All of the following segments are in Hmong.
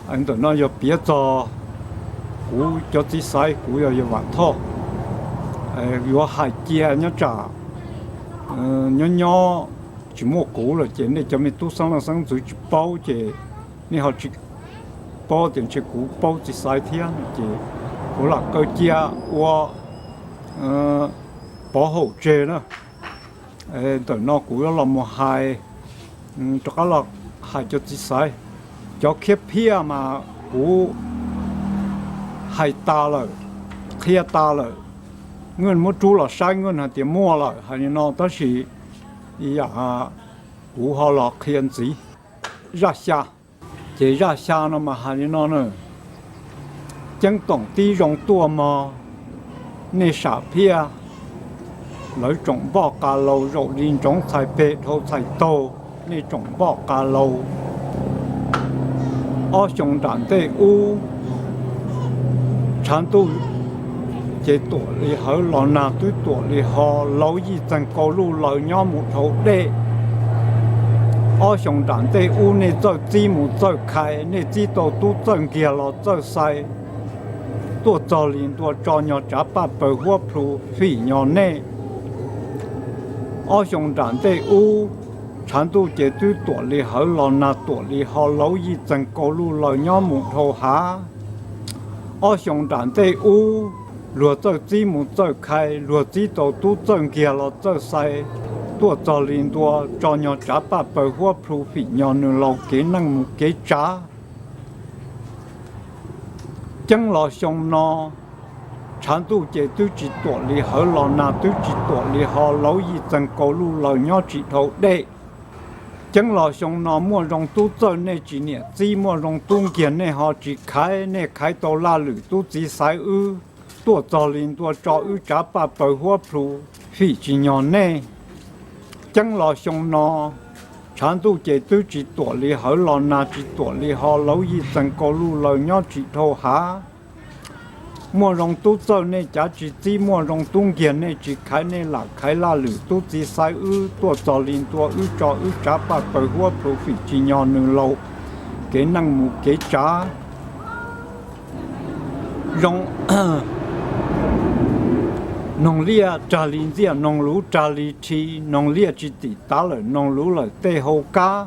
Ntawm no yog piav txog kuv cov txiv xaiv, kuv yog Yawg Vam Thoj. Yuav hais cia nyob tsam nyob nyob tsis muaj kuv lawm ces nej cov me tub xeeb leej xeeb ntxwv tsis paub ces nej ho tsis paub tias ntshe kuv paub txiv xaiv thiab no ces kuv lam kaw cia ua pov haum tseg na. Ntawm no kuv yuav los mus hais, rov qab los hais cov txiv xaiv. Cov khiab phiaj mas kuv hais tas lawm, qhia tas lawm. Nws muab rub los saib, nws hais tias muaj lawm hais li no, tab sis ib yam kuv ho los qhia ntxiv. Zaj xya, ces zaj xya no mas hais li no na: Ceeb toom tib zoo tuaj mog, nej sam phiaj, lawv tsoom npoj qa laus zaum li ntsoov txhais peg dhau txhais taug, nej tsoom npoj qa laus. Ob xyoo nram ntej ub, tshav ntuj ces tuam li hawv los nag twb tuam li ho, lauv yij txeeg kaus luj laws nyob mus dhau dej. Ob xyoo nram ntej ub nej txawj txib mus txawj khai, nej txib tau tub txawj nkiag los txawj xai, tuaj txog li ntua tso nyog tsav paj paws huab plhu fim nyog nej. Ob xyoo nram ntej ub, tshav ntuj ces twb tuam li hawv los nag tuam li ho, lauv yij txeeg kaus luj laws nyob mus dhau hav. Ob xyoo nram ntej ub, luag txawj txib mus txawj khai, luag txib tau tub txawj nkiag los txawj xai, tuaj txog li ntua tso nyog tsav paj paws huab plhu fim nyog nws laus kev neej mus kev tsav. Ceeb los xyoo no, tshav ntuj ces twb tsis tuam li hawv los nag twb tsis tuam li ho, lauv yij txeeg kaus luj laws nyob tsis dhau dej. Ceeb los xyoo no muaj zoo tub txawj nej tsis niam txib, muaj zoo tub nkiag nej ho tsis khaiv, nej khaiv tau laj lwm tub txiv xaiv wb, tuaj txog li ntua tso wb tsav paj paws huab plhu fim tsis nyog nej. Ceeb los xyoo no, tshav ntuj ces twb tsis tuam li hawv los nag tsis tuam li ho, lauv yij txeeg kaus luj laws nyob tsis dhau hav. Muaj zoo tub txawj nej cav tsis txib, muaj zoo tub nkiag nej tsis khaiv, nej lam khaiv laj lwm tub txiv xaiv wb, tuaj txog li ntua wb tso wb tsav paj paws huab plhu fim tsis nyog nws laus kev neej mus kev tsav. Zoo noog liaj rag li ntxiaj, noog luv rag li rhi, noog liaj tsis tim tav lawm, noog luv lawm tej hau kab.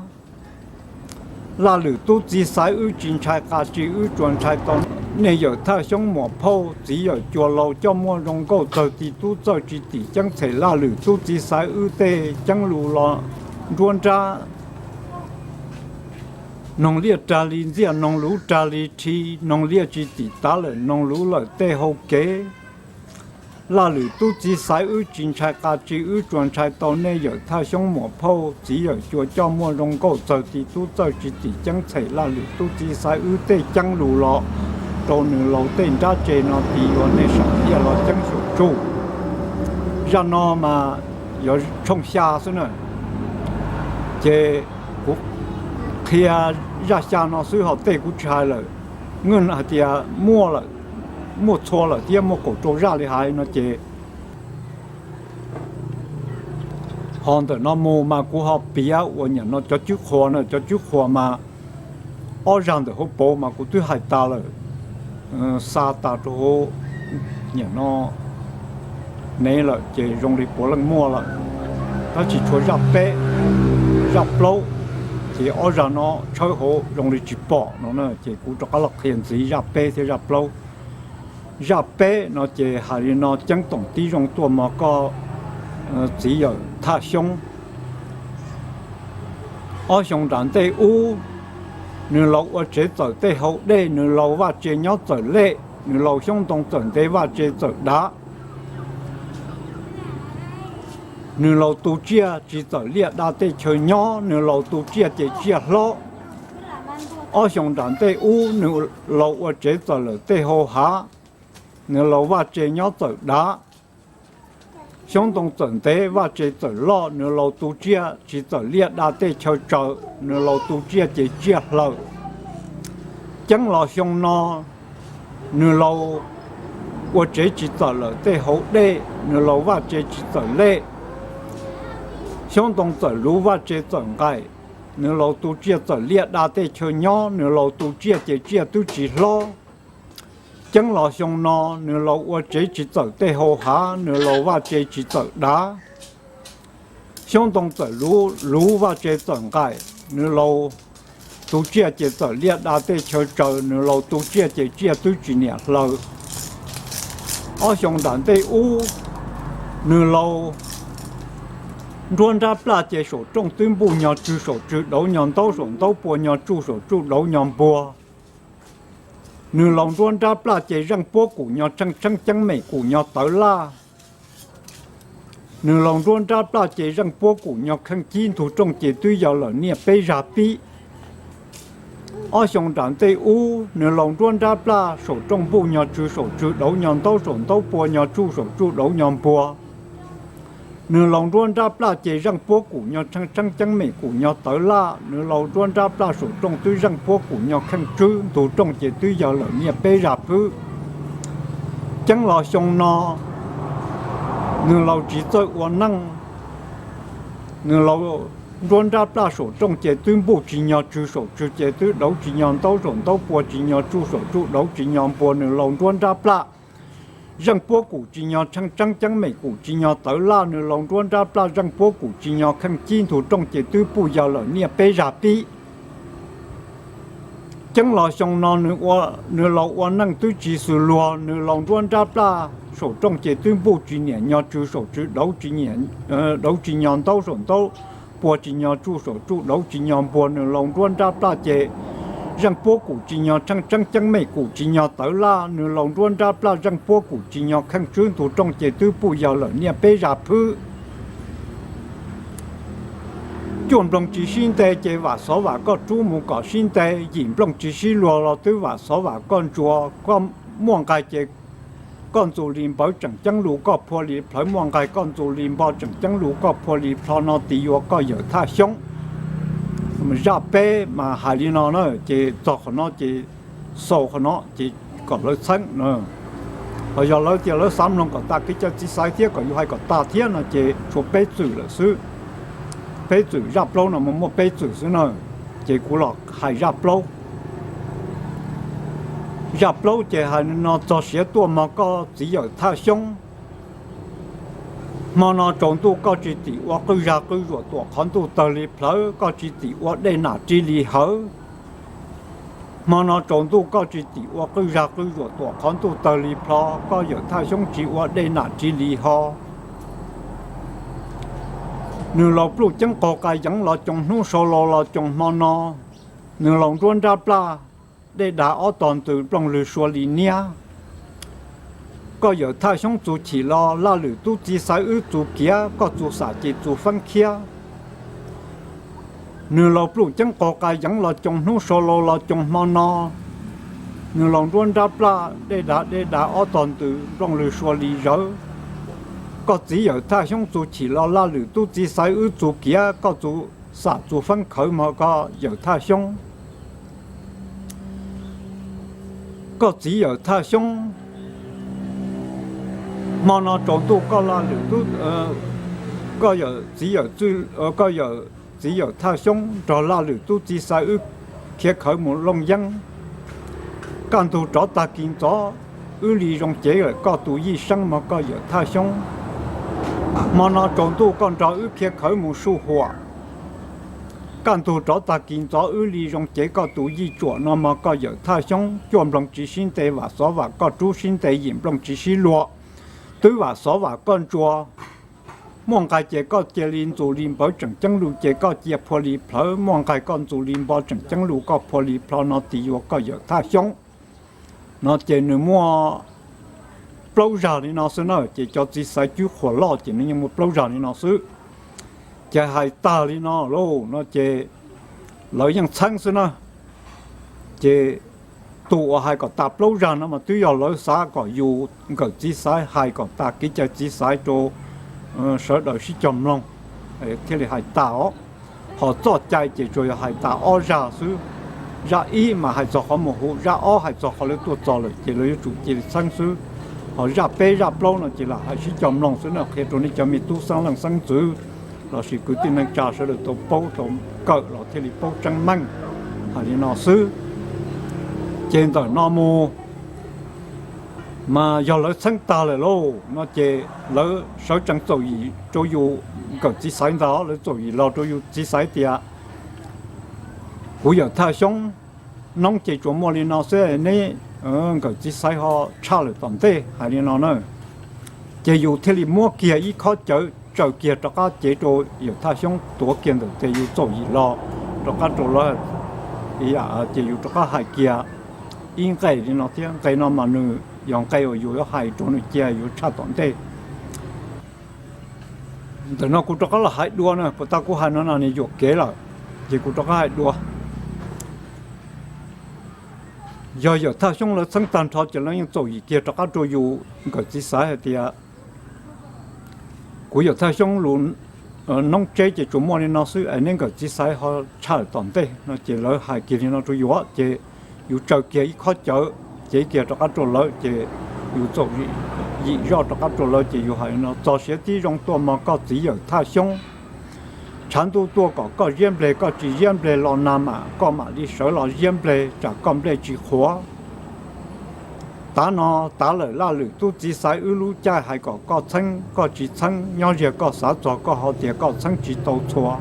Laj lwm tub txiv xaiv wb tsis ntshai qa tsi, wb tsuas ntshai tau nej yawm thaj xyoob muam phauj, txiv yawm cua laus coj muaj zoo nkauj txawg ti tub txawj tsis tim ceeb tshem laj lwm tub txiv xaiv wb tej ceeb lus los nruab nrab. Noog liaj rag li ntxiaj, noog luv rag li rhi, noog liaj tsis tim tav lawm, noog luv lawm tej hau kev. Laj lwm tub txiv xaiv wb tsis ntshai qa tsi, wb tsuas ntshai tau nej yawm thaj xyoob muam phauj, txiv yawm cua coj muaj zoo nkauj txawg ti tub txawj tsis tim ceeb tshem laj lwm tub txiv xaiv wb tej ceeb lus los rau nws laus tej nrab tse no ti yuav nej sam thiaj los ceeb xyuam tsuj. Zaj no mas yog tshooj xya xwb na, ces kuv qhia zaj xya no xwb, ho tej kuv tsis hais lawm. Nws hais tias muaj lawm, muaj txhua lawm thiab, muaj kaum rau zaj li hais no ces ho ntawm no mus mas kuv ho piav ua niam no cov cwb qhuas na, cov cwb qhuas mas ob zaj ntawm hauv paus mas kuv twb hais tas lawm, xa tas rau hauv niam no nev lawm ces zoo li puav leej muaj lawm, tab sis tshuav zaj peb, zaj plaub, ces ob zaj no tshawb hauv zoo li tsis pom no na, ces kuv rov qab los qhia ntxiv zaj peb thiab zaj plaub. Zaj peb no ces hais li no: Ceeb toom tib zoo tuaj mog koj txiv yawm thaj xyoob. Ob xyoo nram ntej ub, nws laus ua tsev txawm tej hau dej, nws laus vaj tse nyob txawm lej, nws laus xyoob ntoo txawm ntev vaj tse txawm dav. Nws laus tu tsiaj tsis txawm liaj da tej chaw nyob, nws laus tu tsiaj ces tsiaj hlob. Ob xyoo nram ntej ub, nws laus ua tsev txawm lawm tej hau hav, nws laus vaj tse nyob txawm dav. Xyoob ntoo txawm ntev vaj tse txawm loj, nws laus tu tsiaj tsis txawm liaj da tej chaw tsaws, nws laus tu tsiaj ces tsiaj hlaws. Ceeb los xyoo no, nws laus ua tsev tsis txawm lawm tej hau dej, nws laus vaj tse tsis txawm lej. Xyoob ntoo txawm luv vaj tse txawm nqaim, nws laus tu tsiaj txawm liaj da tej chaw nyob, nws laus tu tsiaj ces tsiaj twb tsis hlob. Ceeb los xyoo no, nws laus ua tsev tsis txawm tej hau hav, nws laus vaj tse tsis txawm dav. Xyoob ntoo txawm luv, luv vaj tse txawm nqaim, nws laus tu tsiaj ces txawm liaj da tej chaw tsaws, nws laus tu tsiaj ces tsiaj twb tsis niam hlaws. Ob xyoo nram ntej ub, nws laus nruab nrab plaj ces saum rooj twb npuj nyog tsw saum tsw dauv nyog ntaub saum ntaub pua nyog tsuj saum tsuj dauv nyog npuag. Nws laus nruab nrab plaj ces zeej puab kum nyog tsheej tseeb ceeb mem kum nyog tawv laj. Nws laus nruab nrab plaj ces zeej puab kum nyog kheej cib ntug rooj ces twb yog lawm niaj peb zag pib. Ob xyoo nram ntej ub, nws laus nruab nrab plaj saum rooj npuj nyog tsw saum tsw dauv nyog ntaub saum ntaub pua nyog tsuj saum tsuj dauv nyog npuag. Nws laus nruab nrab plaj ces zeej puab kum nyog tsheej tseeb ceeb mem kum nyog tawv laj, nws laus nruab nrab plaj saum rooj twb zeej puab kum nyog kheej tswb ntug rooj ces twb yog lawm niaj peb zag pwb. Ceeb los xyoo no, nws laus tsis txawj ua neej, nws laus nruab nrab plaj saum rooj ces twb npuj tsis nyog tsw saum tsw ces twb dauv tsis nyog ntaub saum ntaub pua tsis nyog tsuj saum tsuj dauv tsis nyog npuag, nws laus nruab nrab plaj zeej puab kum tsis nyog tsheej tseeb ceeb mem kum tsis nyog tawv laj, nws laus nruab nrab plaj zeej puab kum tsis nyog kheej cib ntug rooj ces twb puj yog lawm niaj peb zag pib. Ceeb los xyoo no, nws laus ua neej twb tsis xws luag, nws laus nruab nrab plaj saum rooj ces twb npuj tsis niam nyog tsw saum tsw dauv tsis nyog ntaub saum ntaub pua tsis nyog tsuj saum tsuj dauv tsis nyog npuag, nws laus nruab nrab plaj ces zeej puab kum tsis nyog tsheej tseeb ceeb mem kum tsis nyog tawv laj, nws laus nruab nrab plaj zeej puab kum tsis nyog kheej tswb ntug rooj ces twb puj yog lawm niaj peb zag pwb. Cuaj nploog tsis sib nte ces vam xov vam koj rub mus kom sib nte, yim nploog tsis sib luag los twb vam xov vam koj ntsuas, koj muaj nqaij ces koj ntxuj li npawv tseem ceeb lus koj phua li plhawv, muaj nqaij koj ntxuj li npo tseem ceeb lus koj phua li plho no tis yuav koj yawm Thaj Xyoob. Zaj peb mas hais li no na, ces txog qhov no ces xaus qhov no ces kom lawv txheeb. Ho yog lawv tias lawv xav mloog kom tas kev cai txiv xaiv thiab kom yus hais kom tas thiab no ces tshuav peb txwm lawm xwb. Peb txwm, zaj plaub no mas muaj peb txwm xwb na, ces kuv los hais zaj plaub. Zaj plaub ces hais no txog siav tuaj mog koj txiv yawm Thaj Xyoob. Hmo no tsaus ntuj koj tsis tim ua qwj zag qwj zuam tuam qhov ntuj tawg li plhawv, koj tsis tim ua dej nam ris li hawv. Hmo no tsaus ntuj koj tsis tim ua qwj zag qwj zuam tuam qhov ntuj tawg li plho, koj yawm Thaj Xyoob tsis ua dej nam ris li ho. Nws laus pluj ceeb qaug qa yeev los coos hnub sau laus los coos hmo no, nws laus nruab nrab plaj, dej dav ob tog ntws nplooj lwg sua li niab. Koj yawm Thaj Xyoob txus chim los laj lwm tub txiv xaiv wb txus kiav, koj txus xam ces txus feeb khiab. Nws laus pluj ceeb qaug qa yeev los coos hnub sau laus los coos hmo no, nws laus nruab nrab plaj, dej dav dej dav ob tog ntws nplooj lwg sua li zawv. Koj txiv yawm Thaj Xyoob txus chim los laj lwm tub txiv xaiv wb txus kiav, koj txus xam txus feeb khawv mog koj yawm Thaj Xyoob. Koj txiv yawm Thaj Xyoob, hmo no tsaus ntuj koj laj lwm tub, koj yawm txiv yawm, koj yawm txiv yawm Thaj Xyoob nrog laj lwm tub txiv xaiv wb khiav khawv mus Looj Yeeb. Kaj ntug rov tag kis ntxov wb li zoo cev lawm koj tus yij seeb mog koj yawm Thaj Xyoob. Hmo no tsaus ntuj koj nrog wb khiav khawv mus Suj Huam. Kaj ntug rov tag kis ntxov wb li zoo cev koj tus yij tsuam no mog koj yawm Thaj Xyoob. Cuaj nploog tsis sib nte vam xov vam koj rub sib nte, yim nploog tsis sib luag twb vam xov vam koj ntsuas. Muaj nqaij ces koj cia li ntxus li npawv tseem ceeb lus ces koj cia phua li plhawv, muaj nqaij koj ntxus li npo tseem ceeb lus koj phua li plho no tis yuav koj yawm Thaj Xyoob. No ces nws muaj plaub zag li no xwb na, ces cov txiv xaiv cwb qhuas loj ces nws yeej muaj plaub zag li no xwb. Ces hais tag li no lauj no ces lawv yeej txheeb xwb na. Ces tus uas hais kom tas plaub zag no mas twb yog lawv xav kom yus nkawm txiv xaiv hais kom tas kev cai txiv xaiv rau sawv daws sib cog mloog thiaj li hais tas os. Ho txoj cai ces tsuas yog hais tas ob zag xwb. Zaj ib mas hais txog qhov mus hu, zaj ob hais txog qhov lawv tuaj txog lawm ces lawv yuav tsum cia li txheeb xwb. Ho zaj peb zaj plaub no ces lam hais sib cog mloog xwb na, qhia rau nej cov me tub xeeb leej xeeb ntxwv lossis kwv tij neej tsa sawv daws tau paub tau kawm los thiaj li paub tseeb meej. Hais li no xwb, ces ntawm no mus mas yog lawv txheeb tag lawm lauj no ces lawv sawv tsees txaum yim rau yus nkawm txiv xaiv ntag, lawv txaum yim los rau yus txiv xaiv tias kuv yawm Thaj Xyoob noob ces tsuas muaj li no xwb, neb nkawm txiv xaiv ho tshaj lawm tom ntej, hais li no na. Ces yus thiaj li muab kiag ib khob cawv tsaws kiag rov qab cev rau yawm Thaj Xyoob tuav kiag ntawm tes yus txaum yim los rov qab rau lawv, ces yus rov qab hais kiag ib nqe li no thiab. Nqe no mas nws yog nqe uas yus yuav hais rau nws cia yuav tshaj tom ntej. Ntawm no kuv rov qab los hais dua na, puas tas kuv hais no no nws yuam kev lawm, ces kuv rov qab hais dua. Yog yawm Thaj Xyoob lawv txheeb tag nrho ces lawv yeej txaum yim kiag rov qab rau yus nkawm txiv xaiv hais tias kuv yawm Thaj Xyoob lus noob tseb ces tsuas muaj li no xwb es neb nkawm txiv xaiv ho tshaj tom ntej no ces lawv hais kiag li no rau yus ces yus tsaws kiag ib khob cawv cev kiag rov qab rau lawv ces yus txaum yim zoj rov qab rau lawv ces yus hais li no: Txog siav tib zoo tuaj mog koj txiv yawm Thaj Xyoob. Tshav ntuj tuaj kom koj ziab npleg, koj tsis ziab npleg los nag mam koj mam li sawv los ziab npleg tsam koj nplej tsis qhuav. Tav no tav lawm laj lwm tub txiv xaiv, wb lub caij hais kom koj txheeb koj tsis txheeb, nyob ziag koj xav txog koj ho tias koj txheeb tsis tau txhua.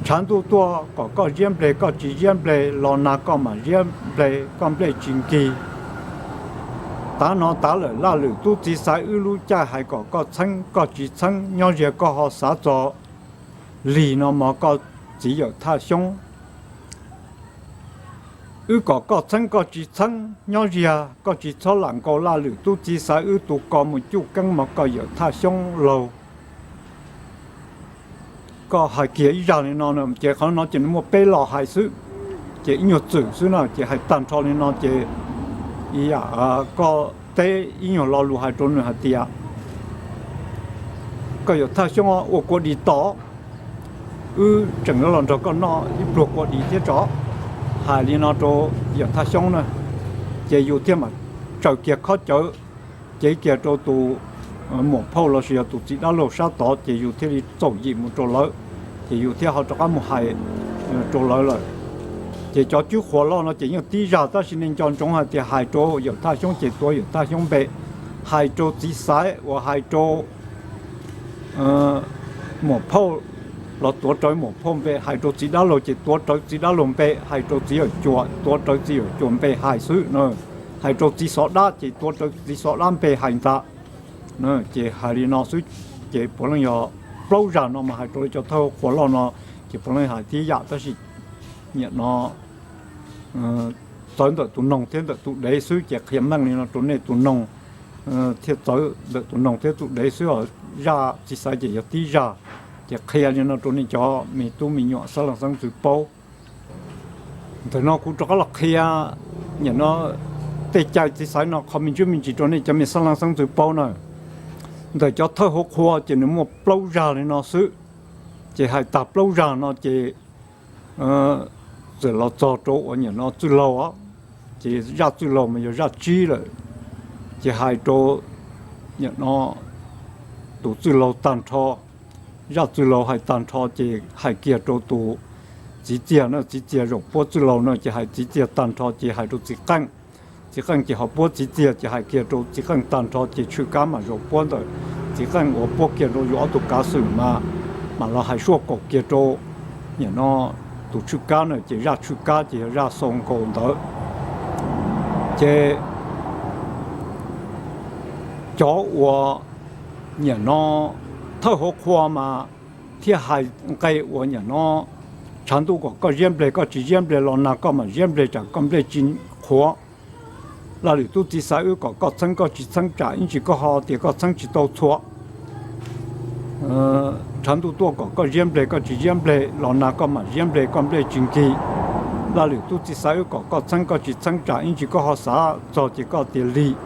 Tshav ntuj tuaj kom koj ziab npleg, koj tsis ziab npleg los nag koj mam ziab npleg, koj nplej tsis nkig. Tav no tav lawm laj lwm tub txiv xaiv, wb lub caij hais kom koj txheeb koj tsis txheeb, nyob ziag koj ho xav txog lig no mog koj txiv yawm Thaj Xyoob. Wb kom koj txheeb koj tsis txheeb, nyob ziag koj tsis txhob lam nkaus laj lwm tub txiv xaiv, wb tu koj mus cuj keeb mog koj yawm Thaj Xyoob laug. Koj hais kiag ib zaj li no ces qhov no ces nws muaj peb los hais xwb, ces ib nyuag txwm xwb na ces hais tag nrho li no ces ib yam koj teb ib nyuag lo lus hais rau nws hais tias koj yawm Thaj Xyoob ua kua dis tos, wb tseem yuav los nrog koj noj ib pluag kua dis thiab tso. Hais li no rau yawm Thaj Xyoob na, ces yus thiaj mam tsaws kiag khob cawv cev kiag rau tus muam phauj lossis yog tus txiv dab laug sab tod ces yus thiaj li txaum yim mus rau lawv, ces yus thiaj ho rov qab mus hais rau lawv lawm. Ces cov tswb qhuas loj no ces yeej tib zaj tab sis nej nco ntsoov hais tias hais rau yawm Thaj Xyoob ces tuav yawm Thaj Xyoob npe, hais rau txiv xaiv uas hais rau muam phauj los tuav rawv muam phauj npe, hais rau txiv dab laug ces tuav rawv txiv dab laug npe, hais rau txiv yawm cuas tuav rawv txiv yawm cuas npe hais xwb na, hais rau txiv xov dab ces tuav rawv txiv xov dab npe hais ntag. Ces hais li no xwb, ces puav leej yog plaub zaj no mas hais rau cov thawj qhuas loj no ces puav leej hais tib yam tab sis nim no txawv ntawm tus noog thiab ntawm tus dev xwb ces qhia meej li no rau nej tus noog thiaj txawv ntawm tus noog thiab tus dev xwb os. Zaj txiv xaiv ces yog tib zaj, ces qhia li no rau nej cov me tub me nyuam xeeb leej xeeb ntxwv paub. Ntawm no kuv rov qab los qhia nim no tej cai txiv xaiv no qhov me ntsis me ntsis rau nej cov me xeeb leej xeeb ntxwv paub na. Ntawm cov thawj hauv qhua ces nws muaj plaub zaj li no xwb, ces hais tag plaub zaj no ces txawm los txog rau uas nim no txwj laug os, ces zaj txwj laug mas yog zaj tsib lawm, ces hais rau nim no tus txwj laug tag nrho. Zaj txwj laug hais tag nrho ces hais kiag rau tus txiv txiag na, txiv txiag zaum puab txwj laug na ces hais txiv txiag tag nrho ces hais rau txiv qeej. Txiv qeej ces ho puab txiv txiag ces hais kiag rau txiv qeej tag nrho ces tshwj kab mam zaum puab ntawm txiv qeej uas puab kiag rau yus ob tug kav xwm mas, mam los hais suaj kaum kiag rau nim no tus tshwj kab na ces zaj tshwj kab ces yog zaj xau nkaus ntawd. Ces cov uas nim no thawj hauv qhua mas thiaj hais nqe uas nim no tshav ntuj kom koj ziab npleg, koj tsis ziab npleg los nag koj mam ziab npleg tsam koj nplej tsis qhuav. Laj lwm tub txiv xaiv wb kom koj txheeb koj tsis txheeb tsam ib ntsis koj ho tias koj txheeb tsis tau txhua. Tshav ntuj tuaj kom koj ziab npleg, koj tsis ziab npleg los nag koj mam ziab npleg, koj nplej tsis nkig. Laj lwm tub txiv xaiv wb kom koj txheeb koj tsis txheeb tsam ib ntsis koj ho xav txog ces koj tias lig.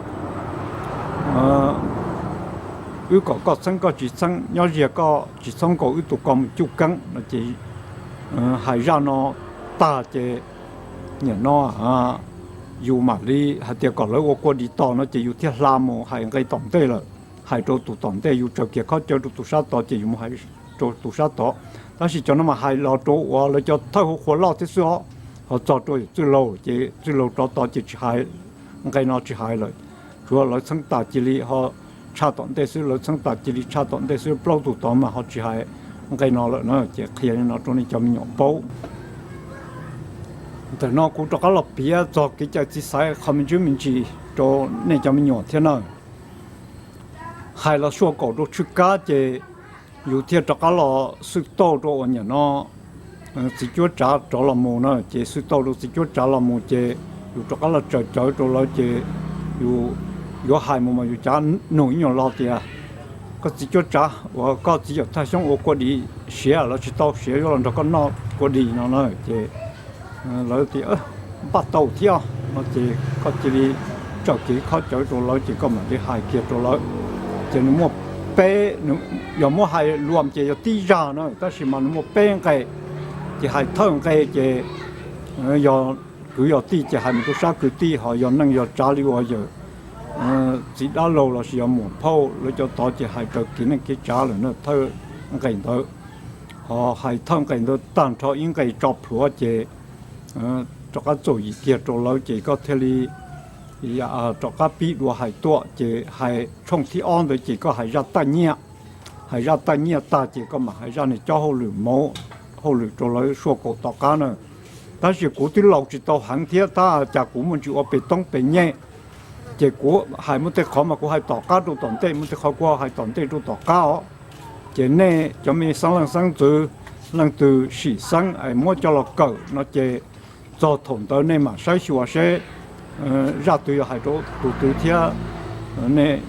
Wb kom koj txheeb koj tsis txheeb, nyob ziag koj tsis txhob nkaus wb tus ko mus cuj keeb no ces hais zaj no tag ces nim no yus mam li hais tias kom lawv ua kua dis tos no ces yus thiaj hla mus hais nqe tom ntej lawm. Hais rau tus tom ntej yus tsaws kiag khob cawv rau tus sab tod ces yus mus hais rau tus sab tod. Tab sis cov no mas hais los rau uas lawv cov thawj hauv qhua loj thiab xwb os, ho txog rau yawm txwj laug ces txwj laug rov tod ces tsis hais, nqe no tsis hais lawm. Tsuas lawv txheeb tas cia li ho tshaj tom ntej xwb, lawv txheeb tas cia li tshaj tom ntej xwb, plaub tug tod mas ho tsis hais nqe no lawm na. Ces qhia li no rau nej cov me nyuam paub. Ntawm no kuv rov qab los piav txog kev cai txiv xaiv qhov me ntsis me ntsis rau nej cov me nyuam thiab na. Hais los suaj kaum rau tshwj kab ces yus thiaj rov qab los xwj tauj rau uas nyam no txiv cuab tsav rov los mus na. Ces xwj tauj rau txiv cuab tsav los mus ces yus rov qab los tsaws cawv rau lawv ces yus yuav hais mus mas yus cav nug ib nyuag lo tias, koj txiv cuab tsav uas koj txiv yawm Thaj Xyoob ua kua dis siav los tsis tau, siav yuav los nrog koj noj kua dis no na. Ces lawv tias, npaj tau thiab no ces koj cia li tsaws kiag khob cawv rau lawv ces koj mam li hais kiag rau lawv. Ces nws muaj peb, yog muab hais luam ces yog tib zag na, tab sis mas nws muaj peb nqe. Ces hais thawj nqe ces yog kwv yog tij ces hais mus rau sab kwv tij, ho yog neej yog tsav li uas yawm txiv dab laug lossis yog muam phauj lawv cov tod ces hais raws kev neej kev tsav lawm na thawj nqe ntawd. Ho hais thawj nqe ntawd tag nrho ib nqe tso plhuav ces rov qab txuam yim kiag rau lawv ces koj thiaj li rov qab pib dua hais tuaj. Ces hais tshooj thib ob ntawd ces koj hais zaj taj nyiaj, hais zaj taj nyiaj tag ces koj mam hais zaj niag cob hauj lwm mauv, hauj lwm rau lawv suaj kaum tom qab na. Tab sis kuv twb laus tsis tau heev thiab tab cas kuv muaj ntsis ua pes toob pes nyej, ces kuv hais muaj tej qhov mas kuv hais tom qab rau tom ntej, muaj tej qhov kuv hais tom ntej rau tom qab os. Ces nej cov me xeeb leej xeeb ntxwv, leej twg sim xeeb es muab coj los kawm no ces txog thaum ntawd nej mam saib xyuas seb zaj twg yog hais rau tus twg thiab. Nej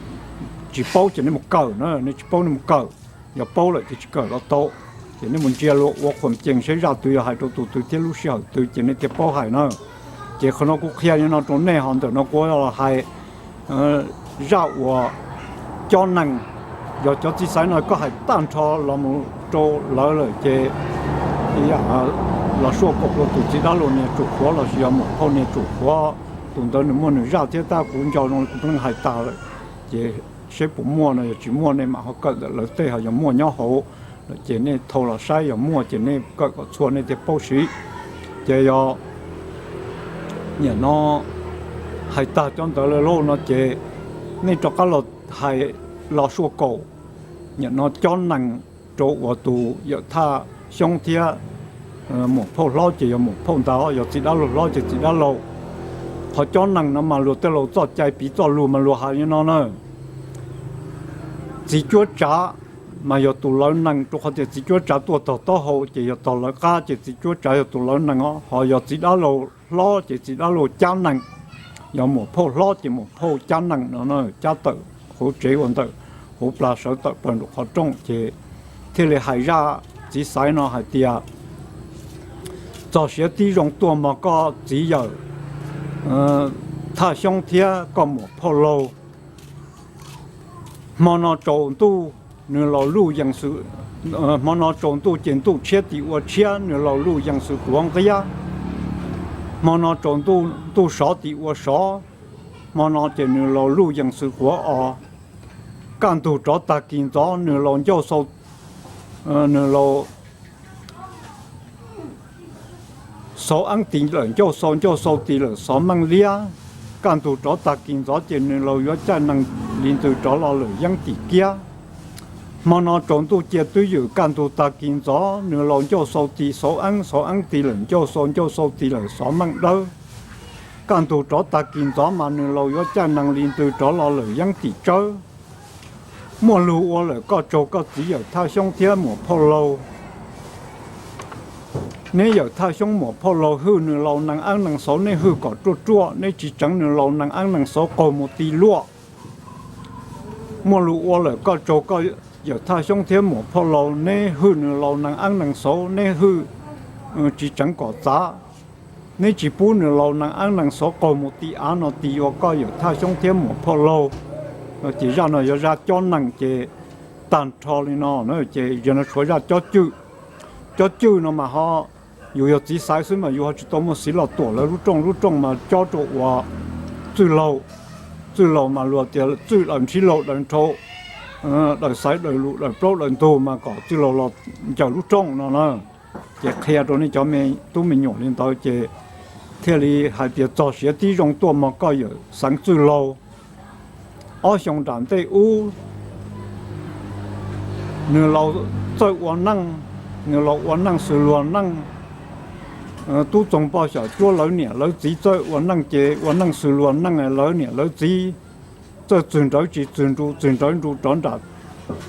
tsis paub ces nej mus kawm na, nej tsis paub nej mus kawm, yog paub lawm ces tsis kawm los tau. Ces nej mus ntsia luag ua qhuas cees seb zaj twg yog hais rau tus twg thiab lub sij hawm twg ces nej thiaj paub hais na. Ces qhov no kuv qhia li no rau nej, ho ntawm no kuv los hais zaj uas cob nees, yog cov txiv xaiv no koj hais tag nrho los mus rau lawv lawm ces los suaj kaum rau tus txiv dab laug niag tsum qhuav lossis yog muam phauj niag tsum qhuav, tus ntawd nws muaj nws zaj thiab tab kuv nco zoo li kuv pheej hais tas lawm. Ces seb puas muaj no, yog tsis muaj nej mam ho kawm ntawm lawv tej, ho yog muaj nyob hauv ces nej thau los saib, yog muaj ces nej kawm kom txhua nej thiaj paub siv. Ces yog nim no hais tag cov ntawd lawm lauj no ces nej rov qab los hais los suaj kaum nim no cob nees rau uas tus yawm Thaj Xyoob thiab muam phauj hlob ces yog muam phauj ntag, yog txiv dab laug hlob ces txiv dab laug. Qhov cob nees no mas luag tej laus txoj cai piv txoj lus mas luag hais li no na. Txiv cuab tsav mas yog tus lawv nees, rau qhov tias txiv cuab tsav tuaj tog taub hau ces yog tog lawv qab ces txiv cuab tsav yog tus lawv nees os. Ho yog txiv dab laug hlob ces txiv dab laug cab nees, yog muam phauj hlob ces muam phauj cab nees no, cab tawm hauv tsev ua ntawm hauv plas sawv tawm plaws nraum qhov rooj ces thiaj li hais zaj txiv xaiv no hais tias, txog siav tib zoo tuaj mog koj txiv yawm Thaj Xyoob thiab koj muam phauj laug. Hmo no tsaus ntuj nws laus luj yees xwm, hmo no tsaus ntuj ces ntuj tshiab tim ua tshiab, nws laus luj yees xwm quav nqiab. Hmo no tsaus ntuj, ntuj sov tim ua sov, hmo no ces nws laus luj yees xwm quav os. Kaj ntug rov tag kis ntxov nws laus ncauj xau, nws laus xauv eeb tis lawm ncauj xau, ncauj xau tis lawm xov meej liab. Kaj ntug rov tag kis ntxov ces nws laus yuav caij nees li ntws rov los lawm yeeb tim kiab. Hmo no tsaus ntuj cia twb ywm kaj ntug tag kis ntxov, nws laus ncauj xau tis xauv eeb, xauv eeb tis lawm ncauj xau, ncauj xau tis lawm xov meej dawb. Kaj ntug rov tag kis ntxov mas nws laus yuav caij nees li ntws rov los lawm yeeb tim tsawb. Muaj lug ua lawm koj tsaug koj txiv yawm Thaj Xyoob thiab muam phauj laug. Neb yawm Thaj Xyoob muam phauj laug hwj nws laus nees eeb nees xauv, neb hwj kom ruaj ruaj, neb tsis tseev nws laus nees eeb nees xauv qaug mus ti luaj. Muaj lug ua lawm koj tsaug koj yawm Thaj Xyoob thiab muam phauj laug, neb hwj nws laus nees eeb nees xauv, neb hwj tsis tseev kom txav. Neb tsis pub nws laus nees eeb nees xauv qaug mus ti av no ti ua koj yawm Thaj Xyoob thiab muam phauj laug. Ces zaj no yog zaj cob nees ces tag nrho li no na. Ces yog no tshuav zaj cob cwj. Cob cwj no mas ho yus yog txiv xaiv xwb mas yus ho tsis tau muaj xiv los tuam lawv lub rooj, lub rooj mas cob rau uas txwj laug. Txwj laug mas luag tias txwj laug ntsib laug daws nrhau. daws xaiv daws lus daws plaub daws ntug mas kom txwj laug los ncaws lub rooj no na. Ces qhia rau nej cov me tub me nyuam li ntawd ces thiaj li hais tias txog siav tib zoo tuaj mog koj yawm xeev txwj laug. Ob xyoos nram ntej ub nws laus txawj ua neej, nws laus ua neej xws luag neej. Tub txoos npau xyom cuab lawv niam lawv txiv txawj ua neej ces ua neej xws luag neej, lawv niam lawv txiv txawj txwg nrawv tsis txwg nru, txwg nrawv nru rov nram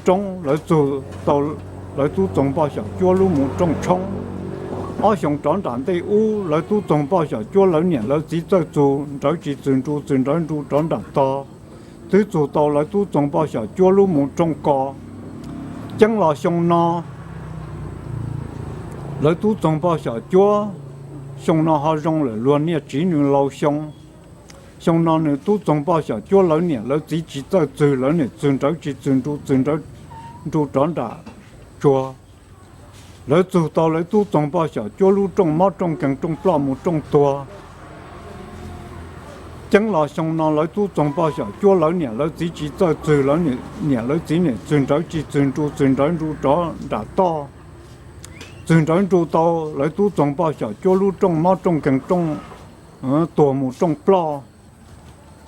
roob, lawv txug tau lawv tub txoos npau xyom cuab lub mus rooj tshoob. Ob xyoos rov nram ntej ub lawv tub txoos npau xyom cuab lawv niam lawv txiv txawj txug nrawv tsis txwg nru, txwg nrawv nru rov nram tog, twb txug tau lawv tub txoos npau xyom cuab lub mus rooj kos. Ceeb los xyoo no lawv tub txoos npau xyom cuab, xyoo no ho zoo lawm luag niaj tsiv nws laus xyoo. Xyoo no nws tub txoos npau xyom cuab lawv niam lawv txiv tsis txawj txwg, lawv niam txwg nrawv tsis txwg nru, txwg nrawv nru rov nram tsuag. Lawv txug tau lawv tub txoos npau xyom cuab lub rooj mob rooj nkeeg rooj ploj mus rooj tuag. Ceeb los xyoo no lawv tub txoos npau xyom cuab lawv niam lawv txiv tsis txawj txwg, lawv niam lawv txiv niam txwg nrawv tsis txwg nru, txwg nrawv nru rov nram toj. Txwg nrawv nru tau lawv tub txoos npau xyom cuab lub rooj mob rooj nkeeg rooj tuag mus rooj ploj.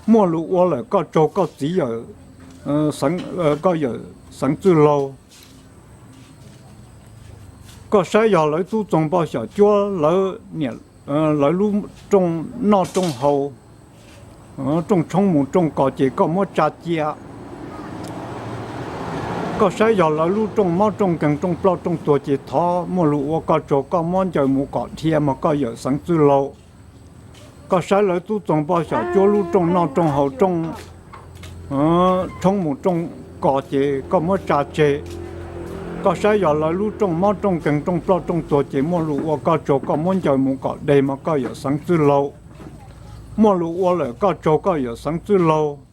Muaj lus ua lawm koj tsaug koj txiv yawm, koj yawm xeev txwj laug. Koj saib yog lawv tub txoos npau xyom cuab lawv niam lawv lub rooj noj rooj haus, rooj tshoob mus rooj kos ces koj muab tsa cia. Koj saib yog lawv lub rooj mob rooj nkeeg rooj ploj rooj tuag ces thov muaj lus ua koj tsaug koj muab ncaws mus kom dhia mog koj yawm xeev txwj laug. Koj saib lawv tub txoos npau xyom cuab lub rooj noj rooj haus rooj tshoob mus rooj kos ces koj muab tsa tseg. Koj saib yog lawv lub rooj mob rooj nkeeg rooj ploj rooj tuag ces muaj lus ua koj tsaug koj muab ncaws mus kom deg mog koj yawm xeev txwj laug. Muaj lus ua lawm koj tsaug koj yawm xeev txwj laug.